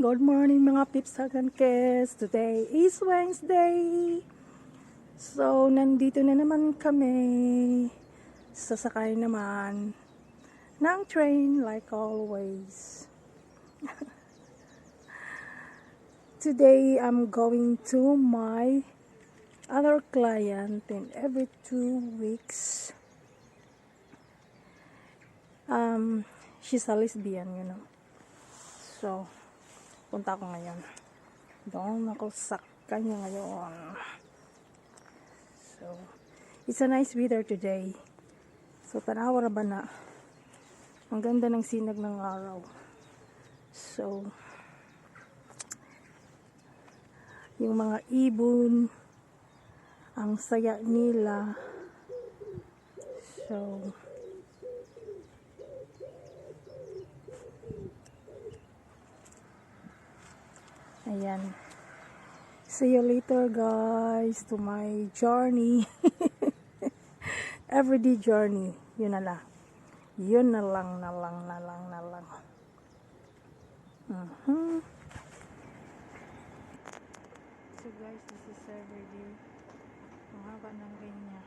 Good morning, mga pips and kids. Today is Wednesday. So, nandito na naman kami. Sasakay naman ng train like always. Today, I'm going to my other client in every 2 weeks. She's a lesbian. So, punta ako ngayon. Doon ako sa kanya ngayon. So, it's a nice weather today. So, tanawa ra ba na? Ang ganda ng sinag ng araw. So, yung mga ibon, ang saya nila. So, ayan. See you later, guys, to my journey. Everyday journey. Yun na lang. Yun na lang, na lang, na lang, na lang. So guys, this is everyday. Ang haba ng ganyan.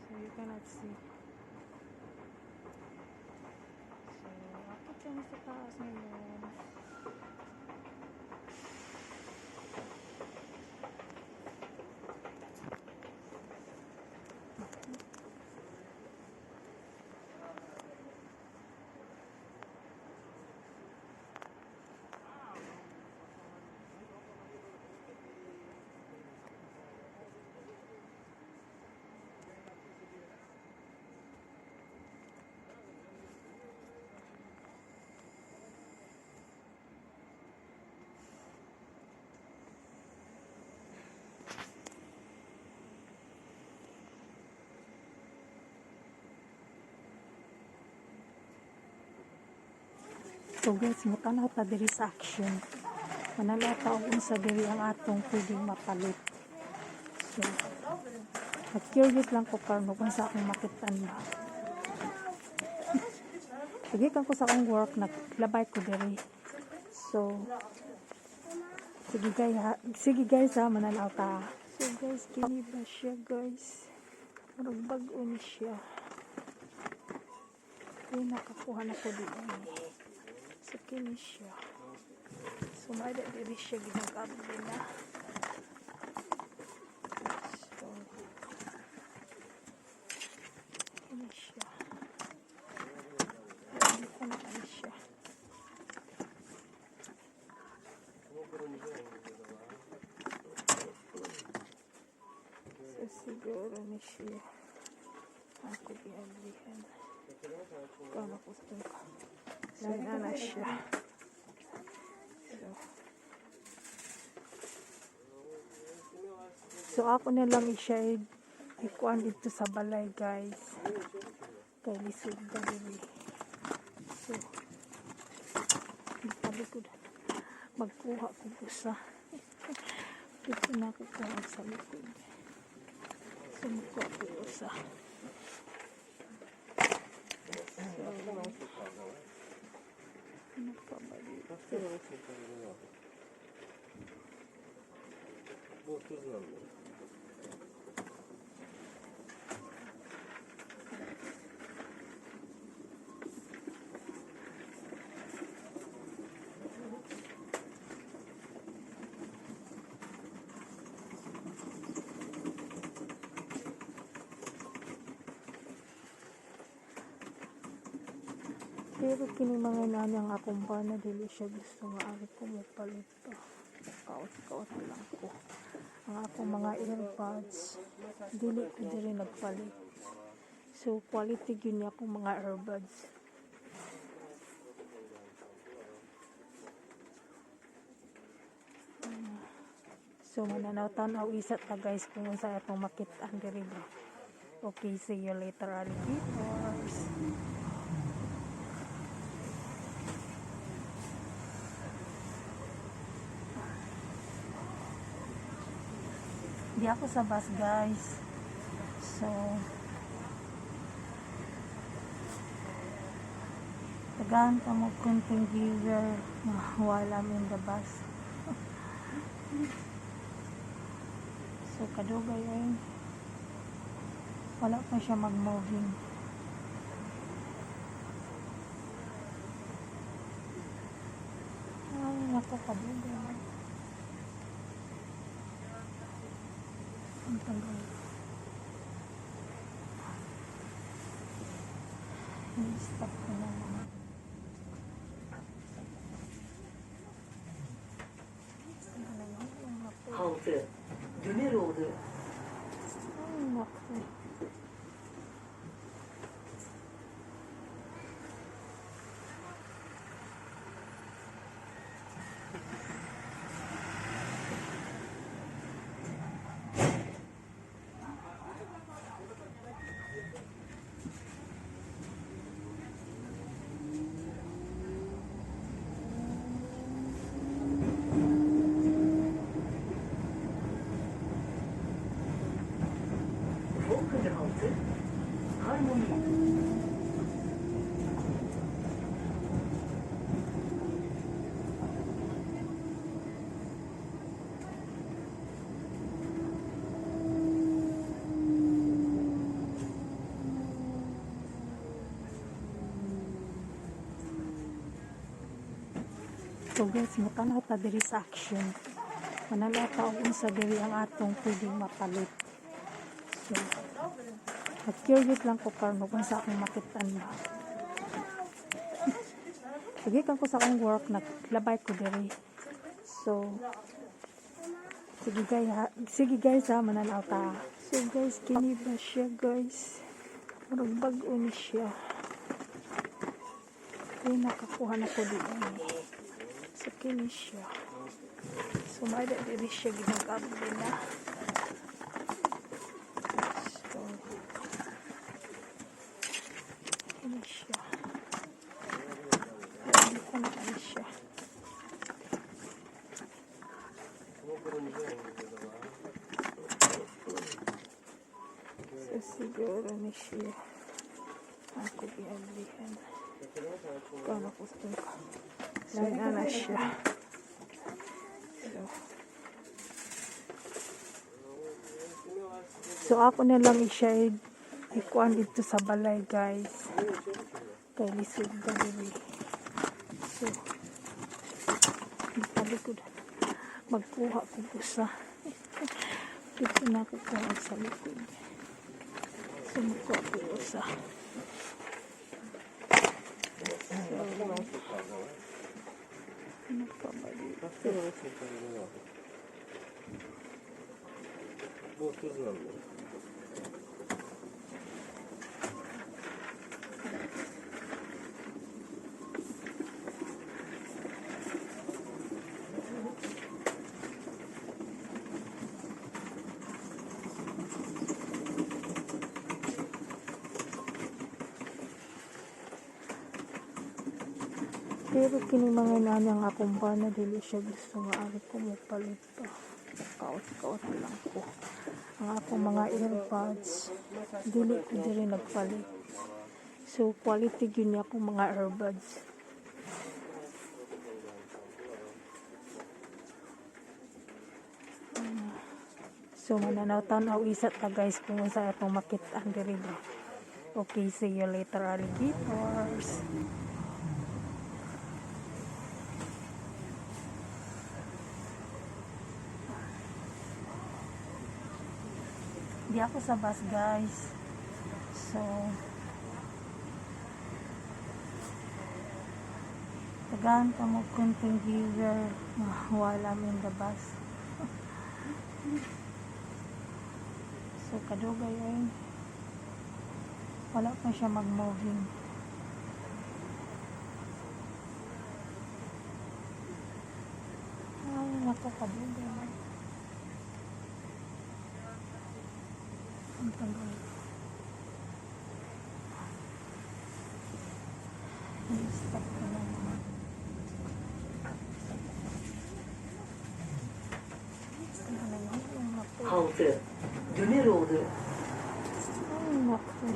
So you cannot see. So, akit kami sa taas ngayon. So guys, mutanaw ta diri sa Action. Mananaw ta og unsa diri ang atong pwedeng mapalit. So, nag-curious lang ko karon kung sa akong makitaan ba. Sige ko sa akong work, naglabay ko diri. So, sige guys, ha, sige guys ha, mananaw ta. So guys, kini ba siya, guys? Murag bag-o ni siya. Kaya nakakuha na ko dito. So, kini siya. So, may diri siya ginagabli na. So, kini siya. Hindi ko na kini siya. So, siguro ni siya. Ako giablihan. Kama ko sa. So, na siya. So, ako na lang siya ikuan dito sa balay, guys. Kay lisod ba dili. So, sa likod. Magkuha ko usa. Dito na ako kuha sa likod. So, magkuha ko usa. So, ano pa ba dito? Bu 30 number. Pero kini mga nani ang akong bana, dili siya gusto nga ari ko mopalit pa. Kaot-kaot lang ko. Ang akong mga earbuds, dili ko diri nagpalit. So quality gyud niya akong mga earbuds. So mananaw tan-aw isa ta, guys, kung unsa atong makit-an diri ba. Okay, see you later, alligators. Di ako sa bus, guys. So, Tagaan ka mo kunting giver while I'm in the bus. So kadugay ay wala pa siya mag-moving. Ay, naku, kadugay. Ang tagal. I-stop ko na lang. Ano na yun? Yung naku. 6. Döneroğlu. Ay, naku. Volgende halte Harmonie. So guys, mutanaw ta diri sa Action. Mananaw ta og unsa diri ang atong pwedeng mapalit. So, nag-curious lang ko karon kung unsa akong makitaan ba. Sige kan ko sa akong work, naglabay ko diri. So, sige guys, ha, sige guys ha, mananaw ta. So guys, kini ba siya, guys? Murag bag-o ni siya. Kaya nakakuha na ko diin. So, kini siya. So, may diri siya ginagabli na. So, kini siya. Hindi ko na kini siya. So, siguro ni siya. Ako giablihan. Kano ko. So, na siya. So, ako na lang siya ikuan dito sa balay, guys. Kay lisod ba diri. So, palikod. Magkuha ko usa. Dito na ako kuha sa likod. So, magkuha ko usa. So, ano pa ba dito? Bu 30 lira. Pero kini mga inani ang akong bana, dili siya gusto nga ari ko mo palit pa. Kaot-kaot lang ko. Ang akong mga earbuds, dili ko diri nagpalit. So quality gyud niya akong mga earbuds. So mananaw tan-aw isa ta, guys, kung unsa atong makit-an diri ba. Okay, see you later, alligators. Di ako sa bus, guys. So, tagaan ka mo kunting giver while I'm in the bus. So, kadugay ay wala pa siya mag-moving. Ay, naku, kadugay. Ang tagal. I-stop ko na lang. Ano na yun? Ay, naku. 6. Döneroğlu. Ay, naku.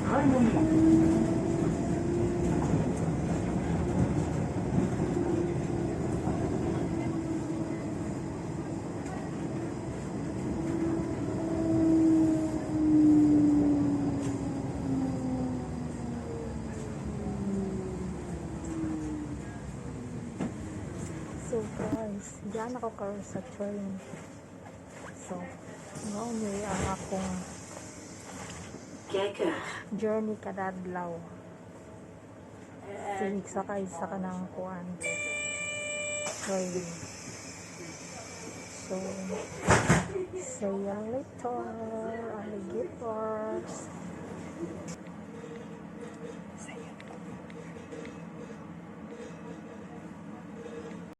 Harmonie. So guys, diyan ako karon sa train. So, mao ni ang akong Kijken. Journey kada adlaw. Sige, sakay sa kanang kuan. Train. So, see you later, alligators.